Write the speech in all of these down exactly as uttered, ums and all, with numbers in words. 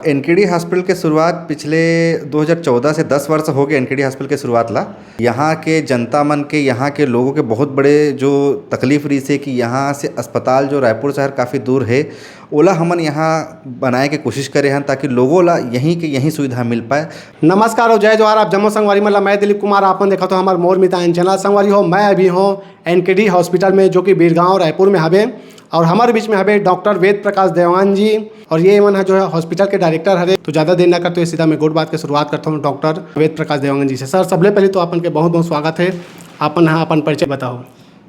एनकेडी hospital के शुरुआत पिछले दो हज़ार चौदह से, दस वर्ष हो गए एनकेडी हॉस्पिटल के शुरुआत ला। यहाँ के जनता मन के, यहाँ के लोगों के बहुत बड़े जो तकलीफ रहिसे कि यहाँ से अस्पताल जो रायपुर शहर काफ़ी दूर है, ओला हमन यहाँ बनाए के कोशिश करे हन, ताकि लोगों ला यहीं के यहीं सुविधा मिल पाए। नमस्कार और जय जोहार, आप जम्मो संगवारी मन ला मैं दिलीप कुमार, आपन देखत हो हमार मोर मितान चैनल। संगवारी हो, मैं अभी हूँ एनकेडी हॉस्पिटल में, जो कि बीरगांव रायपुर में हवे, और हमारे बीच में हवे डॉक्टर वेद प्रकाश देवांगन जी, और ये मन ह जो है हॉस्पिटल के डायरेक्टर हरे। तो ज़्यादा देर ना करते हुए सीधा मैं गोठ बात के शुरुआत करता हूँ डॉक्टर वेद प्रकाश देवांगन जी से। सर, सबले पहले तो आपन के बहुत बहुत स्वागत है, आपन ह अपन परिचय बताओ।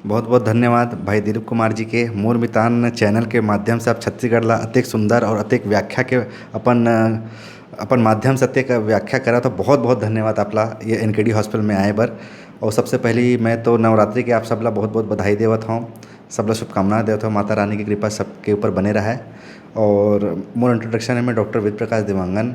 बहुत बहुत धन्यवाद भाई दिलीप कुमार जी के, मोर मितान चैनल के माध्यम से आप छत्तीसगढ़ ला अतेक सुंदर और अतेक व्याख्या के अपन अपन माध्यम से अतेक व्याख्या करा, तो बहुत बहुत धन्यवाद आपला ये एनकेडी हॉस्पिटल में आए बर। और सबसे पहली मैं तो नवरात्रि के आप सबला बहुत बहुत बधाई देवत हूँ, सबला शुभकामना देवत हूँ, माता रानी की कृपा सबके ऊपर बने रहे। और मोर इंट्रोडक्शन है, मैं डॉक्टर वेद प्रकाश देवांगन,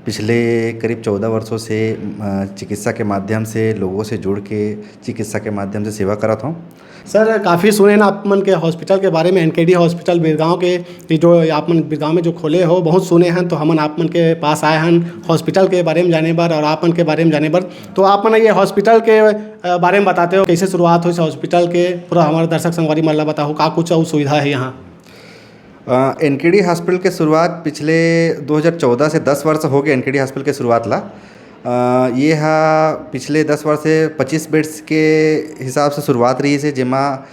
पिछले करीब चौदह वर्षों से अ, चिकित्सा के माध्यम से, लोगों से जुड़ के चिकित्सा के माध्यम से सेवा करत हूँ। सर, काफ़ी सुने ना आप मन के हॉस्पिटल के बारे में, एनकेडी हॉस्पिटल बीरगांव के, ये जो आप मन बीरगांव में जो खोले हो, बहुत सुने हैं, तो हमन आप मन के पास आए हैं हॉस्पिटल के बारे में जाने बर और आप मन के बारे में जाने बर। तो आप मन ये हॉस्पिटल के अ, बारे में बताते हो, कैसे शुरुआत हुई इस हॉस्पिटल के, पूरा हमारे दर्शक संगवारी मन ला बताओ, का कुछ और सुविधा है यहाँ? एनकेडी हॉस्पिटल के शुरुआत पिछले दो हज़ार चौदह से, दस वर्ष हो गए एनकेडी हॉस्पिटल के शुरुआत ला। अ, ये हा पिछले दस वर्ष से पच्चीस बेड्स के हिसाब से शुरुआत रहिसे, जेमा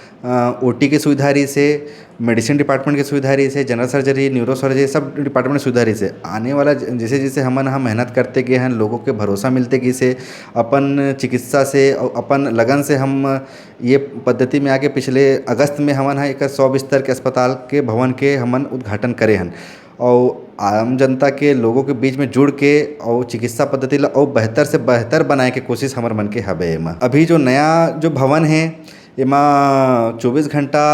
ओटी के सुविधा रहिसे, मेडिसिन डिपार्टमेंट के सुविधा रहिसे, जनरल सर्जरी, न्यूरो सर्जरी, सब डिपार्टमेंट सुविधा रहिसे। आने वाला ज-, जैसे जैसे हमन ह मेहनत करते गए हैं, लोगों के भरोसा मिलते गइसे, अपन चिकित्सा से और अपन लगन से हम ये पद्धति में आके पिछले अगस्त में हमन ह एक सौ बिस्तर के अस्पताल के भवन के हमन उद्घाटन करे हन। और आम जनता के, लोगों के बीच में जुड़ के और चिकित्सा पद्धति ला और बेहतर से बेहतर बनाए के कोशिश हमर मन के हवे एमा। अभी जो नया जो भवन है, एमा चौबीस घंटा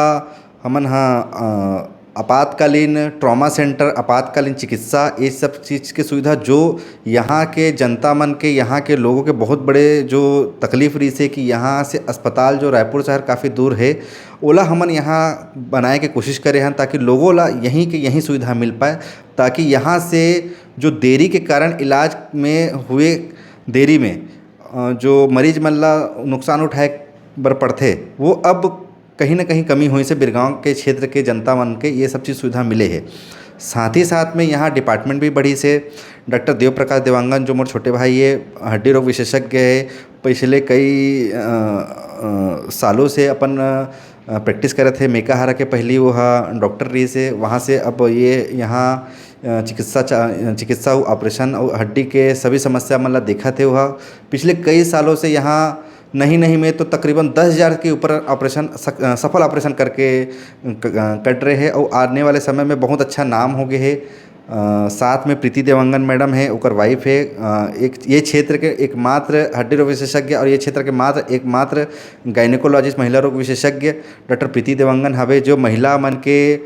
हमन ह, अ, आपातकालीन ट्रॉमा सेंटर, आपातकालीन चिकित्सा, ये सब चीज़ के सुविधा जो यहाँ के जनता मन के, यहाँ के लोगों के बहुत बड़े जो तकलीफ रहिसे कि यहाँ से अस्पताल जो रायपुर शहर काफ़ी दूर है, ओला हमन यहाँ बनाए के कोशिश करे हन, ताकि लोगों ला यहीं के यहीं सुविधा मिल पाए, ताकि यहाँ से जो देरी के कारण इलाज में हुए देरी में, अ, जो मरीज मन ला नुकसान उठाए बर पड़थे, वो अब कहीं ना कहीं कमी होइसे बीरगांव के क्षेत्र के जनता मन के ये सब चीज़ सुविधा मिले है। साथ ही साथ में यहाँ डिपार्टमेंट भी बढ़िसे। डॉक्टर देव प्रकाश देवांगन, जो मोर छोटे भाई है, हड्डी रोग विशेषज्ञ है, पिछले कई, अ, अ, सालों से अपन, अ, प्रैक्टिस करत है। मेकाहारा के पहली वो हा डॉक्टर रहिसे, वहाँ से अब ये यहाँ, अ, चिकित्सा चा-, चिकित्सा अउ ऑपरेशन अउ हड्डी के सभी समस्या मन ला देखत है। वह पिछले कई सालों से यहाँ नहीं नहीं में तो तकरीबन दस हज़ार के ऊपर ऑपरेशन सक-, अ, सफल ऑपरेशन करके क-, अ, कट रहे हैं और आने वाले समय में बहुत अच्छा नाम हो गए है। अ, साथ में प्रीति देवांगन मैडम है, ओकर वाइफ है। अ, एक ये क्षेत्र के एकमात्र हड्डी रोग विशेषज्ञ और ये क्षेत्र के मात्र एकमात्र गायनेकोलॉजिस्ट, महिला रोग विशेषज्ञ डॉक्टर प्रीति देवांगन हवे, जो महिला मन के,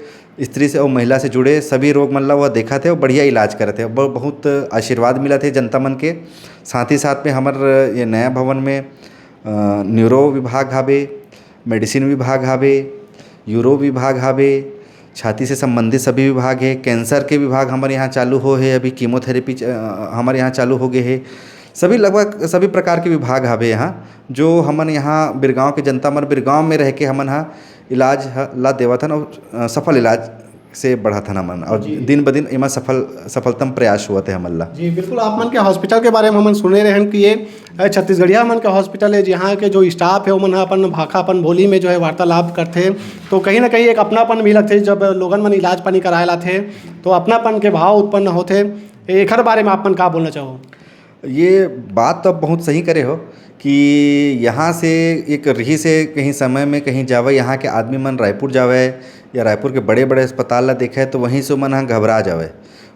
स्त्री से और महिला से जुड़े सभी रोग मन ला वह देखत है और बढ़िया इलाज करत है। ब-, बहुत आशीर्वाद मिलत है जनता मन के। साथ ही साथ में हमर ये नया भवन में, अ, न्यूरो विभाग हवे, मेडिसिन विभाग हवे, यूरो विभाग हवे, छाती से संबंधित सभी विभाग है, कैंसर के विभाग हमर यहाँ चालू हो है, अभी कीमोथेरेपी च-, अ, हमर यहाँ चालू हो गए है। सभी, लगभग सभी प्रकार के विभाग हवे यहाँ, जो हमन यहाँ बीरगांव के जनता मन, बीरगांव में रह के हमन ह इलाज ह, ला देवत हन और, अ, सफल इलाज से बढ़त हन हमन और जी। दिन ब दिन एमा सफल, सफलतम प्रयास होवत है हमन ला। जी, बिल्कुल, आप मन के हॉस्पिटल के बारे में हमन सुने रहन कि ये, अ, छत्तीसगढ़िया मन के हॉस्पिटल है, जहाँ के जो स्टाफ है, ओमन ह अपन भाखा, अपन बोली में जो है वार्तालाप करथे, तो कहीं ना कहीं एक अपनापन भी लगथे। जब लोगन मन इलाज पानी कराए लाथे, तो अपनापन के भाव उत्पन्न होथे। एखर बारे में आप मन का बोलना चाहो? ये बात तो आप बहुत सही करे हो कि यहाँ से एक रही से कहीं समय में कहीं जावे, यहाँ के आदमी मन रायपुर जावे या रायपुर के बड़े-बड़े अस्पताल ला देखे, तो वहीं से मन ह घबरा जावे।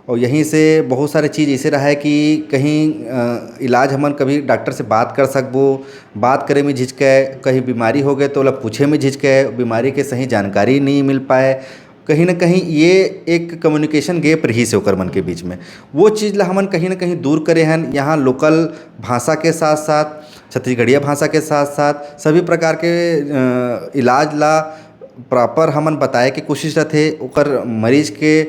और यहीं से बहुत सारे चीज़ ऐसे रहा है कि कहीं, अ, इलाज हमन कभी डॉक्टर से बात कर सकबो, बात करे में झिझके, कहीं बीमारी हो गए तो ओला पूछे में झिझके, बीमारी के सही जानकारी नहीं मिल पाए। कहीं ना कहीं ये एक कम्युनिकेशन गैप रही से ओकर मन के बीच में। वो चीज़ ला हमन कहीं ना कहीं दूर करे हन। यहाँ लोकल भाषा के साथ साथ, छत्तीसगढ़िया भाषा के साथ साथ सभी प्रकार के, अ, इलाज ला प्रॉपर हमन बताए के कोशिश रथे, ओकर मरीज के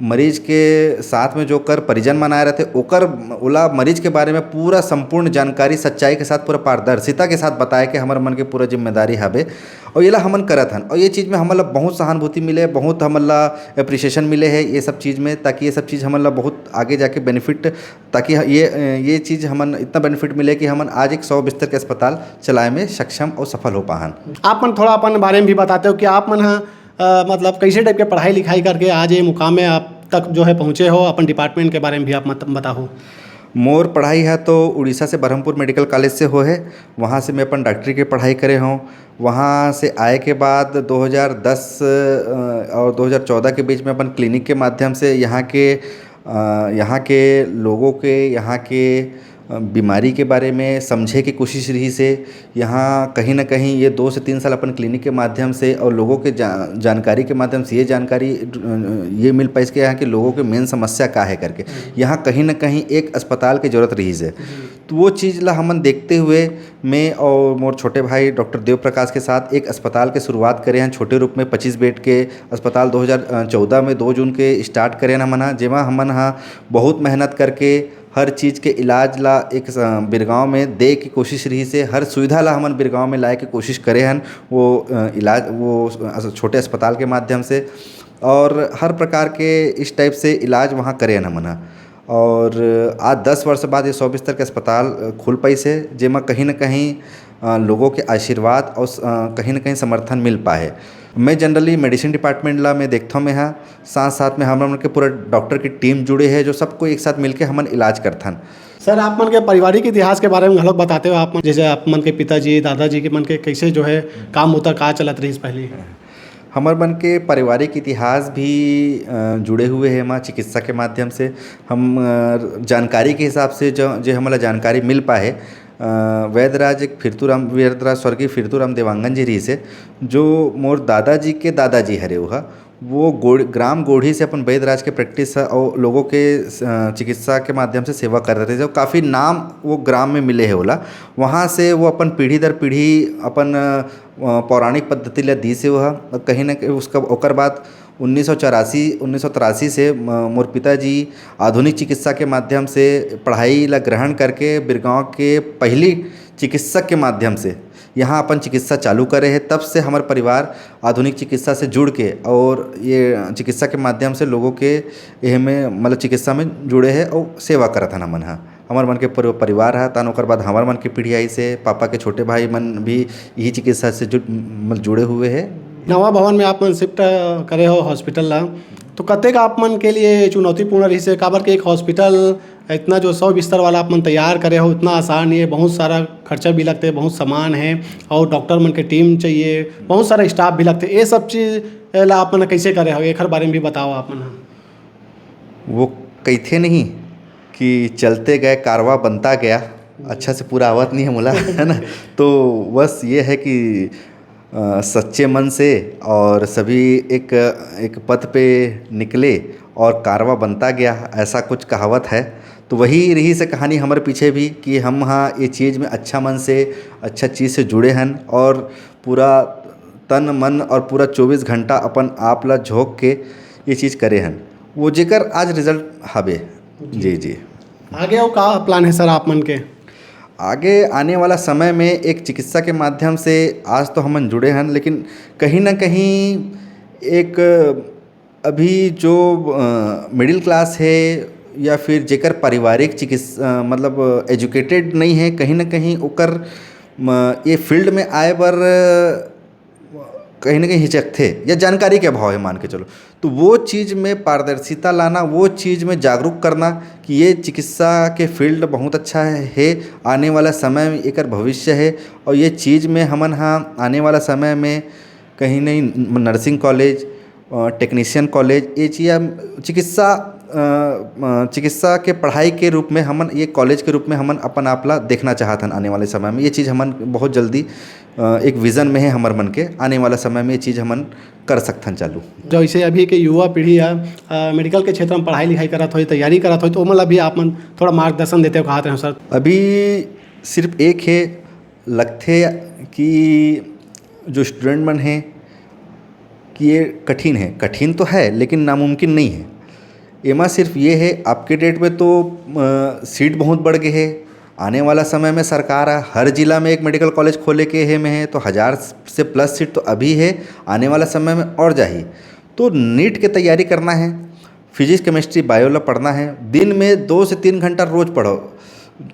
मरीज के साथ में जो कर परिजन मन आए रहथे, ओकर, ओला मरीज के बारे में पूरा संपूर्ण जानकारी सच्चाई के साथ, पूरा पारदर्शिता के साथ बताए के हमर मन के पूरा जिम्मेदारी हवे। और येला हमन करत हन, और ये चीज़ में हमन ला बहुत सहानुभूति मिले, बहुत हमन ला अप्रिसिएशन मिले है ये सब चीज़ में, ताकि ये सब चीज़ हमन ला बहुत आगे जाके बेनिफिट, ताकि ये, ये चीज़ हमन इतना बेनिफिट मिले कि हमन आज एक सौ बिस्तर के अस्पताल चलाए में सक्षम और सफल हो पाहन। आप मन थोड़ा अपन बारे में भी बताते हो कि आप मन ह, अ, मतलब, कैसे टाइप के पढ़ाई लिखाई करके आज ये मुकाम में आप तक जो है पहुँचे हो, अपन डिपार्टमेंट के बारे में भी आप मत बताओ। मोर पढ़ाई है तो उड़ीसा से बरहमपुर मेडिकल कॉलेज से हो है। वहाँ से मैं अपन डॉक्टरी के पढ़ाई करे हूँ। वहाँ से आए के बाद दो हज़ार दस, अ, और दो हज़ार चौदह के बीच में अपन क्लिनिक के माध्यम से यहाँ के, अ, यहाँ के लोगों के, यहाँ के, अ, बीमारी के बारे में समझे के कोशिश रहिस हे। यहाँ कहीं ना कहीं ये दो से तीन साल अपन क्लिनिक के माध्यम से और लोगों के जा-, जानकारी के माध्यम से ये जानकारी, अ, ये मिल पाइस कि यहाँ के लोगों के मेन समस्या का है करके। यहाँ कहीं ना कहीं एक अस्पताल की जरूरत रहिस हे। तो वो चीज़ ला हमन देखते हुए मैं और मोर छोटे भाई डॉक्टर देव प्रकाश के साथ एक अस्पताल के शुरुआत करे हैं छोटे रूप में, पच्चीस बेड के अस्पताल दो हज़ार चौदह में दो जून के स्टार्ट करे हैं हमन ह, जेमा हमन ह बहुत मेहनत करके हर चीज़ के इलाज ला एक स-, बिरगांव में दे के कोशिश रहिस हे, हर सुविधा ला हमन बिरगांव में लाए के कोशिश करे हन, वो, अ, इलाज, वो अस-, छोटे अस्पताल के माध्यम से, और हर प्रकार के इस टाइप से इलाज वहाँ करे हन हमन ह। और आज दस वर्ष बाद ये सौ बिस्तर के अस्पताल, अ, खुल पाइस हे, जेमा कहीं न कहीं, अ, लोगों के आशीर्वाद और स-, अ, कहीं न कहीं समर्थन मिल पाए हे। मैं generally मेडिसिन डिपार्टमेंट ला मैं देखथौं मैं ह, साथ-साथ में हमर मन के पूरा डॉक्टर की टीम जुड़े हे, जो सबको एक साथ मिलके हमन इलाज करथन। सर, आप मन के पारिवारिक इतिहास के बारे में घलोक बताते हो आप मन, जैसे आप मन के पिताजी, दादाजी के मन के कैसे जो है काम होता, का चलत रहिस पहले? हमर मन के पारिवारिक इतिहास भी, अ, जुड़े हुए हे एमा चिकित्सा के माध्यम से। हम, अ, जानकारी के हिसाब से जो, जे हमन ला जानकारी मिल पाए हे, अ, वैद्यराज एक फिरतूराम, वैद्यराज स्वर्गीय फिरतूराम देवांगन जी रहिस हे, जो मोर दादाजी के दादाजी हरे ओहा। वो गोड़-, ग्राम गोढ़ी से अपन वैद्यराज के प्रैक्टिस ह, अउ लोगों के स-, अ, चिकित्सा के माध्यम से सेवा करत रहिस हे। काफ़ी नाम वो ग्राम में मिले हे ओला। वहाँ से वो अपन पीढ़ी दर पीढ़ी अपन, अ, पौराणिक पद्धति ला दीस हे ओहा। कहीं न कहीं उसका, ओकर बाद उन्नीस सौ चौरासी, उन्नीस सौ तिरासी से म-, मोर पिताजी आधुनिक चिकित्सा के माध्यम से पढ़ाई ला ग्रहण करके बिरगांव के पहली चिकित्सक के माध्यम से यहाँ अपन चिकित्सा चालू करे हे। तब से हमर परिवार आधुनिक चिकित्सा से जुड़ के और ये चिकित्सा के माध्यम से लोगों के एह में, मतलब, चिकित्सा में जुड़े हे और सेवा करत हन हमन ह। हमर मन के पूरा परिवार ह, तहन ओकर बाद हमर मन के पीढ़ी आइस हे, पापा के छोटे भाई मन भी यही चिकित्सा से जुड़, मतलब, जुड़े हुए हे। नवा भवन में आप मन शिफ्ट करे हो हॉस्पिटल ला, तो कतेक आप मन के लिए चुनौतीपूर्ण रहिस हे? काबर के एक हॉस्पिटल इतना जो सौ बिस्तर वाला आप मन तैयार करे हो, उतना आसान नहीं है, बहुत सारा खर्चा भी लगते, बहुत सामान है और डॉक्टर मन के टीम चाहिए, बहुत सारा स्टाफ भी लगते। ये सब चीज़ ला आप मन कैसे करे हो, एखर बारे में भी बताओ आप मन ह। वो कहिथे नहीं कि चलते गए कारवा बनता गया, अच्छा से पूरा आवत नहीं है मोला, है ना? तो बस ये है कि, अ, सच्चे मन से और सभी एक, एक पथ पे निकले और कारवा बनता गया, ऐसा कुछ कहावत है। तो वही रहिस हे कहानी हमर पीछे भी कि हम हाँ ये चीज़ में अच्छा मन से, अच्छा चीज़ से जुड़े हन और पूरा तन मन और पूरा चौबीस घंटा अपन आप ला झोंक के ये चीज़ करे हन, वो जेकर आज रिजल्ट हवे। जी, जी। आगे अउ का प्लान है सर आप मन के? आगे आने वाला समय में एक चिकित्सा के माध्यम से आज तो हमन जुड़े हन, लेकिन कहीं ना कहीं एक अभी जो, अ, मिडिल क्लास है या फिर जेकर पारिवारिक चिकित्सा, अ, मतलब एजुकेटेड नहीं है, कहीं ना कहीं ओकर, म, ये फील्ड में आए बर कहीं ना कहीं हिचकथे या जानकारी के अभाव है, मान के चलो। तो वो चीज़ में पारदर्शिता लाना, वो चीज़ में जागरूक करना कि ये चिकित्सा के फील्ड बहुत अच्छा है, है, आने वाला समय में एकर भविष्य है। और ये चीज़ में हमन हाँ आने वाला समय में कहीं नहीं नर्सिंग कॉलेज, अ, टेक्नीशियन कॉलेज, ये चीज़ या चिकित्सा, अ, अ, चिकित्सा के पढ़ाई के रूप में हमन, ये कॉलेज के रूप में हमन अपन आप ला देखना चाहत हन आने वाले समय में। ये चीज़ हमन बहुत जल्दी, अ, एक विज़न में है हमर मन के, आने वाला समय में ये चीज़ हमन कर सकथन चालू। जैसे अभी के युवा पीढ़ी है, अ, मेडिकल के क्षेत्र में पढ़ाई लिखाई करत होई, तैयारी करत होई, तो ओमन ला भी आप मन थोड़ा मार्गदर्शन देते हो, कहत रहे हो सर। अभी सिर्फ एक है, लगथे कि जो स्टूडेंट मन हैं कि ये कठिन है, कठिन तो है लेकिन नामुमकिन नहीं है। एमा सिर्फ ये है, अब के डेट में तो सीट बहुत बढ़ गए है। आने वाला समय में सरकार ह हर जिला में एक मेडिकल कॉलेज खोले के हे में है, तो हज़ार से प्लस सीट तो अभी है, आने वाला समय में और जाही। तो नीट के तैयारी करना है, फिजिक्स, केमिस्ट्री, बायो ला पढ़ना है। दिन में दो से तीन घंटा रोज पढ़ो।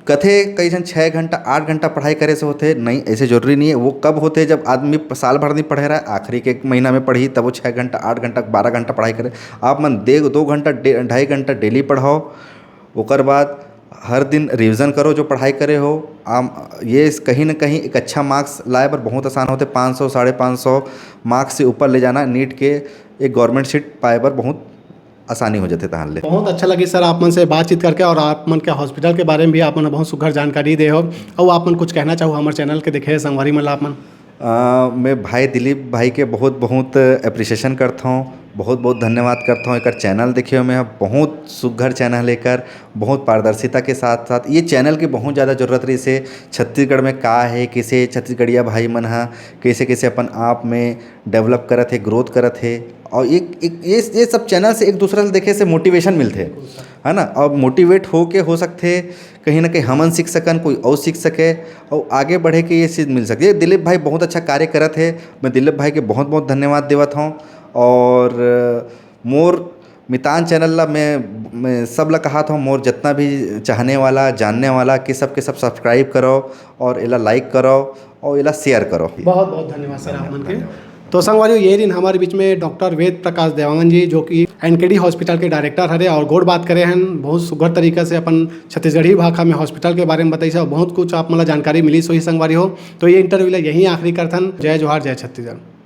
कथे कई झन छः घंटा, आठ घंटा पढ़ाई करे से होथे, नहीं, ऐसे जरूरी नहीं है। वो कब होथे, जब आदमी प-, साल भर नहीं पढ़े रहे, आखिरी के एक महीना में पढ़ही, तब वो छः घंटा, आठ घंटा, बारह घंटा पढ़ाई करे। आप मन दे दो घंटा, डे-, ढाई घंटा डेली पढ़ाओ। ओकर बाद हर दिन रिवीजन करो जो पढ़ाई करे हो। आम, ये कहीं ना कहीं एक अच्छा मार्क्स लाए बर बहुत आसान होथे। पाँच सौ, साढ़े पाँच सौ मार्क्स से ऊपर ले जाना नीट के एक गवर्नमेंट सीट पाए बर बहुत आसानी हो जाथे तहान ले। बहुत अच्छा लगी सर, आप मन से बातचीत करके, और आप मन के हॉस्पिटल के बारे में भी आप मन बहुत सुघर जानकारी दे हो। और आप मन कुछ कहना चाहो हमारे चैनल के देखे संगवारी मन ला आप मन? अ, मैं भाई दिलीप भाई के बहुत बहुत अप्रिसिएशन करता हूँ, बहुत बहुत धन्यवाद करता हूँ। एकर चैनल देखे मैं, बहुत सुघर चैनल है एकर, बहुत पारदर्शिता के साथ साथ ये चैनल की बहुत ज़्यादा जरूरत रही से। छत्तीसगढ़ में का है, कैसे छत्तीसगढ़िया भाई मन ह कैसे कैसे अपन आप में डेवलप करत है, ग्रोथ करत है। और एक, एक ये, ये सब चैनल से एक दूसरा से देखे से मोटिवेशन मिलथे, है ना? और मोटिवेट होके हो सकथे कहीं ना कहीं हमन सीख सकन, कोई और सीख सके और आगे बढ़े के ये चीज़ मिल सके। ये दिलीप भाई बहुत अच्छा कार्य करत है, मैं दिलीप भाई के बहुत बहुत धन्यवाद देवत हूँ। और मोर मितान चैनल ला मैं, मैं सब ला कहा था, मोर जितना भी चाहने वाला, जानने वाला कि सब के सब सब्सक्राइब करो और एला लाइक करो और एला शेयर करो। बहुत बहुत धन्यवाद सर आप मन के। धन्यवाद। तो संगवारियों, ये दिन हमारे बीच में डॉक्टर वेद प्रकाश देवांगन जी, जो कि एनकेडी हॉस्पिटल के डायरेक्टर हरे और गोठ बात करे हैं, बहुत सुघर तरीका से अपन छत्तीसगढ़ी भाखा में हॉस्पिटल के बारे में बताइस और बहुत कुछ आप मन ला जानकारी मिलिस होही संगवारी हो। तो ये इंटरव्यू ला यहीं आखिरी करथन। जय जोहार, जय छत्तीसगढ़।